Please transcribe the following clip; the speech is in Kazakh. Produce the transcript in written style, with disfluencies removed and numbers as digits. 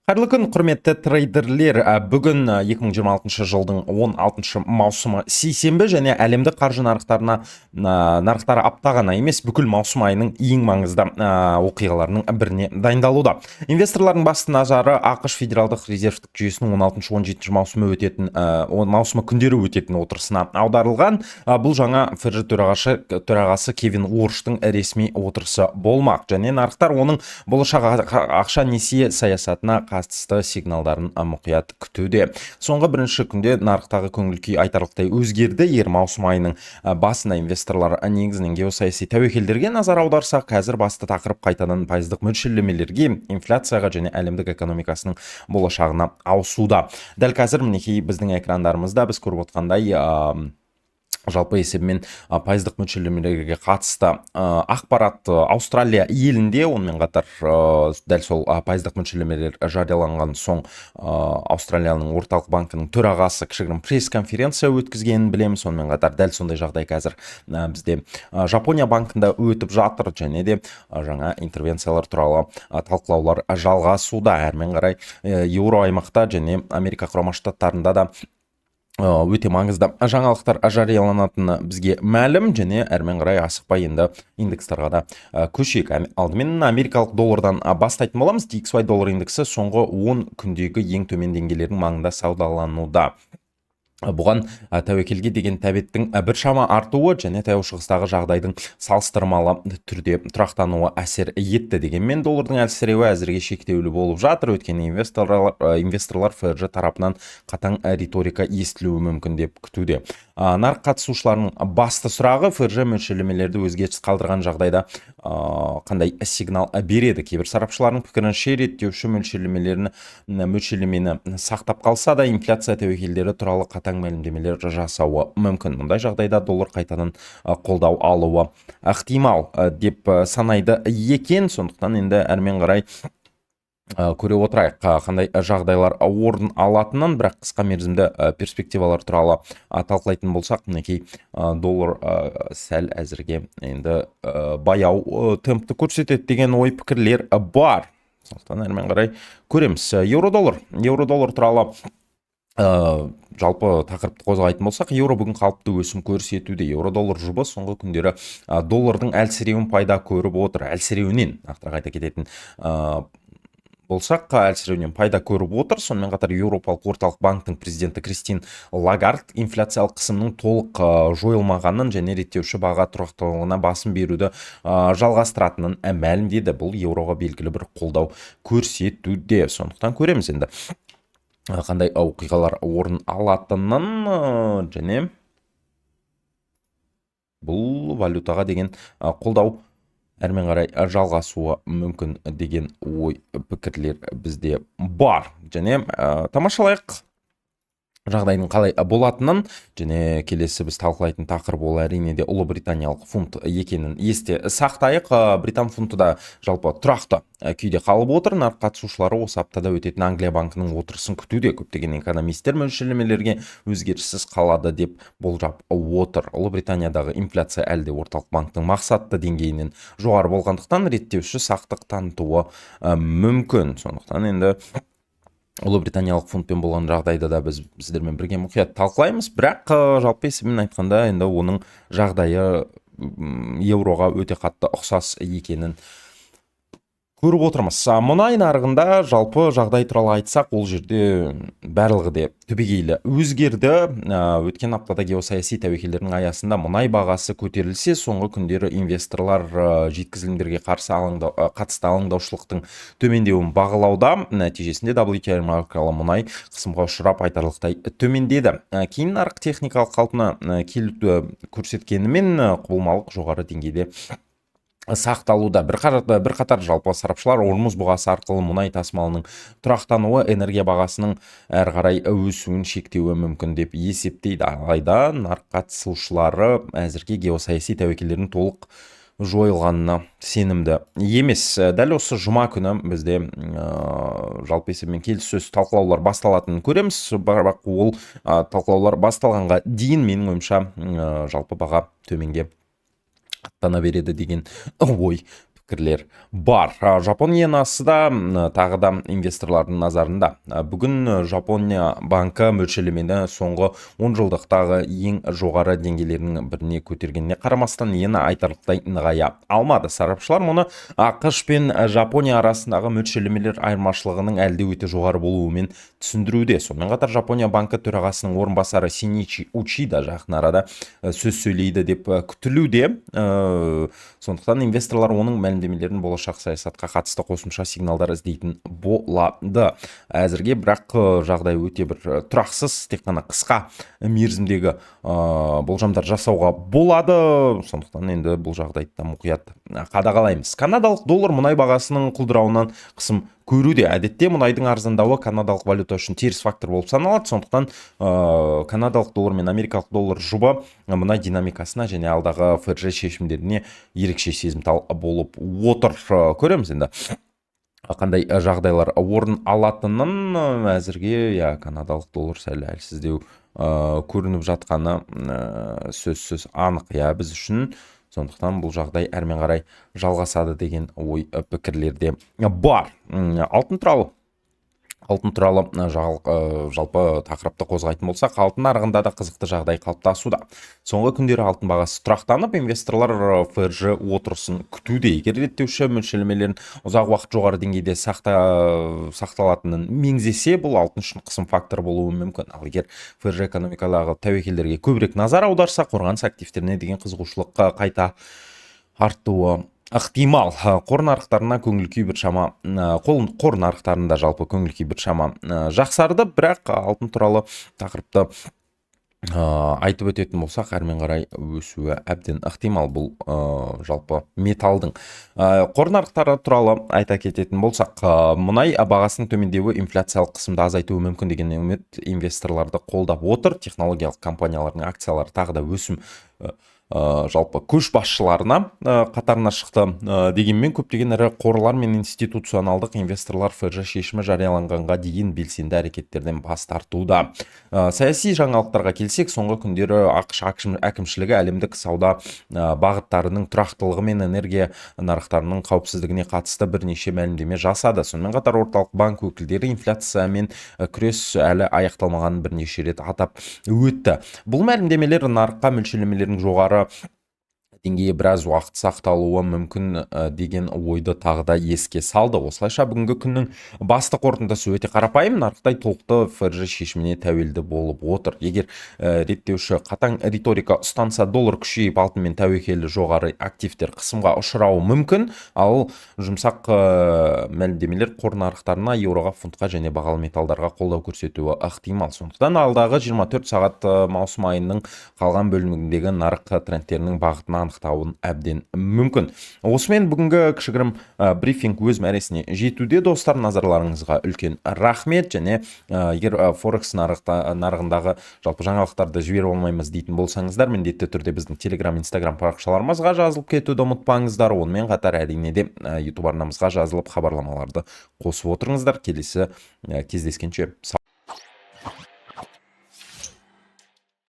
Қайырлы күн, құрметті трейдерлер. Бүгін 2026 жылдың 16 маусымы, сейсенбі, және әлемдік қаржы нарықтары апта ғана емес, бүкіл маусым айының ең маңызды оқиғаларының біріне дайындалуда. Инвесторлардың басты назары АҚШ Федералдық резервтік жүйесінің 16-17 маусымы өтетін маусымы күндері өтетін отырысына аударылған. Бұл жаңа ФРЖ төрағасы Кевин Уорштың ресми отырысы болмақ және нарықтар оның болашақ ақша несие саясатына қатысты сигналдарын мұқият күтуде. Соңғы бірінші күнде нарықтағы көңіл күй айтарлықтай өзгерді. Егер маусым айының басында инвесторлар негізінен геосаяси тәуекелдерге назар аударса, қазір басты тақырып қайтадан пайыздық мөлшерлемелерге, инфляцияға және әлемдік экономикасының болашағына ауысуда. Дәл қазір, мінекей, біздің экрандарымызда біз көріп отқандай, жалпы есебімен пайыздық мөлшерлемелерге қатысты ақпарат Аустралия елінде, онымен қатар дәл сол пайыздық мөлшерлемелер жарияланған соң Аустралияның орталық банкінің төрағасы кішігірім пресс-конференция өткізгенін білеміз. Сонымен қатар дәл сондай жағдай қазір бізде Жапония банкында өтіп жатыр және де жаңа интервенциялар туралы талқылаулар жалғасуда. Әрмен қарай еуро аймақта және Америка Құрама Штаттарында да өте маңызды жаңалықтар жарияланатыны бізге мәлім. Және әрмен қарай асықпай енді индекстарға да көшейік. Алдымен америкалық доллардан бастайтын боламыз. DXY доллар индексі соңғы 10 күндегі ең төмен деңгейлердің маңында саудалануда. Бұған тәуекелге деген тәбеттің біршама артуы және Таяу Шығыстағы жағдайдың салыстырмалы түрде тұрақтануы әсер етті. Дегенмен доллардың әлсіреуі әзірге шектеулі болып жатыр, өйткені инвесторлар ФРЖ тарапынан қатаң риторика естілуі мүмкін деп күтуде. Нарық қатысушыларының басты сұрағы: ФРЖ мөлшерлемелерді өзгеріссіз қалдырған жағдайда қандай сигнал береді? Кейбір сарапшылардың пікірінше, реттеуші мөлшерлемені сақтап қалса да, инфляция тәуекелдері туралы қатаң мәлімдемелер жасауы мүмкін. Мұндай жағдайда доллар қайтадан қолдау алуы ықтимал деп санайды екен. Сондықтан енді әрмен қарай көре отырайық қандай жағдайлар орын алатынын. Бірақ қысқа мерзімді перспективалар туралы талқылайтын болсақ, мінекей, доллар сәл әзірге енді баяу темпті көрсетеді деген ой пікірлер бар. Сондықтан әрмен қарай көреміз. Еуро доллар туралы жалпы тақырыпты қозғайтын болсақ, еуро бүгін қалыпты өсім көрсетуде. Еуро доллар жұбы соңғы күндері доллардың әлсіреуін пайда көріп отыр, әлсіреуінен, нақтырақ айта кететін болсақ, әлсіреуінен пайда көріп отыр. Сонымен қатар Еуропалық орталық банктің президенті Кристин Лагард инфляциялық қысымның толық жойылмағанын және реттеуші баға тұрақтылығына басым беруді жалғастыратынын мәлімдеді. Бұл еуроға белгілі бір қолдау көрсетуде. Сондықтан көреміз енді қандай оқиғалар орын алатынын және бұл валютаға деген қолдау әрмен қарай жалғасуы мүмкін деген ой пікірлер бізде бар. Және тамашалайық жағдайдың қалай болатынын. Және келесі біз талқылайтын тақырып ол, әрине де, ұлыбританиялық фунт екенін есте сақтайық. Британ фунты да жалпы тұрақты күйде қалып отыр. Нарық қатысушылары осы аптада өтетін Англия банкінің отырысын күтуде. Көптеген экономисттер мөлшерлемелерге өзгеріссіз қалады деп болжап отыр. Ұлыбританиядағы инфляция әлі де орталық банктің мақсатты деңгейінен жоғары болғандықтан, реттеуші сақтық танытуы мүмкін. Сондықтан енді ұлыбританиялық фунтпен болған жағдайда да біз сіздермен бірге мұқият талқылаймыз. Бірақ жалпы есебімен айтқанда, енді оның жағдайы еуроға өте қатты ұқсас екенін көріп отырмыз. Мұнай нарығында жалпы жағдай туралы айтсақ, ол жерде барлығы де түбегейлі өзгерді. Өткен аптада геосаяси тәуекелдердің аясында мұнай бағасы көтерілсе, соңғы күндері инвесторлар жеткізілімдерге қатысты алаңдаушылықтың төмендеуін бағалауда. Нәтижесінде WTI маркалы мұнай қысымға ұшырап, айтарлықтай төмендеді. Кейін нарық техникалық қалпына келуді көрсеткенімен, құбылмалық жоғары деңгейде сақталуда. Бірқатар жалпы сарапшылар Ормуз бұғазы арқылы мұнай тасымалының тұрақтануы энергия бағасының әрі қарай өсуін шектеуі мүмкін деп есептейді. Алайда нарық қатысушылары әзірге геосаяси тәуекелдердің толық жойылғанына сенімді емес. Дәл осы жұма күні бізде жалпы есебімен келіссөз, талқылаулар басталатынын көреміз. Бірақ ол талқылаулар басталғанға дейін, менің ойымша, жалпы баға төменге аттана береді деген ой пікірлер бар. Пікірлер бар. Жапон иенасы да тағы да инвесторлардың назарында. Бүгін Жапония банкі мөлшерлемені соңғы 10 жылдықтағы ең жоғары деңгейлерінің біріне көтергеніне қарамастан, иена айтарлықтай нығая алмады. Сарапшылар мұны АҚШ пен Жапония арасындағы мөлшерлемелер айырмашылығының әлі де өте жоғары болуымен түсіндіруде. Сонымен қатар Жапония банкі төрағасының орынбасары Синичи Учида жақын арада сөз сөйлейді деп күтілуде. Сондықтан инвесторлар оның мәлімдемелерін болашақ саясатқа қатысты қосымша сигналдар іздейтін болады. Әзірге бірақ жағдай өте бір тұрақсыз, тек қана қысқа мерзімдегі болжамдар жасауға болады. Сондықтан енді бұл жағдайды да мұқият қадағалаймыз. Канадалық доллар мұнай бағасының құлдырауынан қысым көруде. Әдетте мұнайдың арзандауы канадалық валюта үшін теріс фактор болып саналады. Сондықтан канадалық доллар мен америкалық доллар жұбы мұнай динамикасына және алдағы ФРЖ шешімдеріне ерекше сезімтал болып отыр. Көреміз енді қандай жағдайлар орын алатынын. Әзірге, иә, канадалық доллар сәл әлсіздеу көрініп жатқаны сөзсіз анық, иә, біз үшін. Сондықтан бұл жағдай әрмен қарай жалғасады деген ой, пікірлер де бар. Алтын туралы жалпы тақырыпты қозғайтын болсақ, алтын нарығында да қызықты жағдай қалыптасуда. Соңғы күндері алтын бағасы тұрақтанып, инвесторлар ФРЖ отырысын күтуде. Егер реттеуші мөлшерлемелерін ұзақ уақыт жоғары деңгейде сақталатынын меңзесе, бұл алтын үшін қысым факторы болуы мүмкін. Ал егер ФРЖ экономикадағы тәуекелдерге көбірек назар аударса, қорғаныс активтеріне деген қызығушылыққа қайта артуы ықтимал. Қор нарықтарына көңіл күй біршама, қор нарықтарында жалпы көңіл күй біршама жақсарды, бірақ алтын туралы тақырыпты айтып өтетін болсақ, әрмен қарай өсуі әбден ықтимал бұл жалпы металдың. Қор нарықтары туралы айта кететін болсақ, мұнай бағасының төмендеуі инфляциялық қысымды азайтуы мүмкін деген үміт инвесторларды қолдап отыр. Технологиялық компаниялардың акциялары тағы да өсім жалпы көшбасшыларына қатарына шықты. Дегенмен көптеген ірі қорлар мен институционалдық инвесторлар ФРЖ шешімі жарияланғанға дейін белсенді әрекеттерден бас тартуда. Саяси жаңалықтарға келсек, соңғы күндері АҚШ әкімшілігі әлемдік сауда бағыттарының тұрақтылығы мен энергия нарықтарының қауіпсіздігіне қатысты бірнеше мәлімдеме жасады. Сонымен қатар орталық банк өкілдері инфляциямен күрес әлі аяқталмағанын бірнеше рет атап өтті. Бұл мәлімдемелер нарыққа мөлшерлемелердің жоғары деңгейі біраз уақыт сақталуы мүмкін деген ойды тағы да еске салды. Осылайша, бүгінгі күннің басты қорытындысы өте қарапайым: нарықтай толықты ФРЖ шешіміне тәуелді болып отыр. Егер реттеуші қатаң риторика ұстанса, доллар күшейіп, алтын мен тәуекелі жоғары активтер қысымға ұшырауы мүмкін. Ал жұмсақ мәлімдемелер қор нарықтарына, еуроға, фунтқа және бағалы металдарға қолдау көрсетуі ықтимал. Сондықтан алдағы 24 сағат маусым айының қалған бөліміндегі нарық трендтерінің бағытын анықтауын әбден мүмкін. Осымен бүгінгі кішігірім брифинг өз мәресіне жетуде. Достар, назарларыңызға үлкен рахмет. Және егер форекс нарығындағы жалпы жаңалықтарды жіберіп алмаймыз дейтін болсаңыздар, міндетті түрде біздің Телеграм, Инстаграм парақшаларымызға жазылып кетуді ұмытпаңыздар. Онымен қатар, әрине де, Ютуб арнамызға жазылып, хабарламаларды қосып отырыңыздар. Келесі кездескенше сау.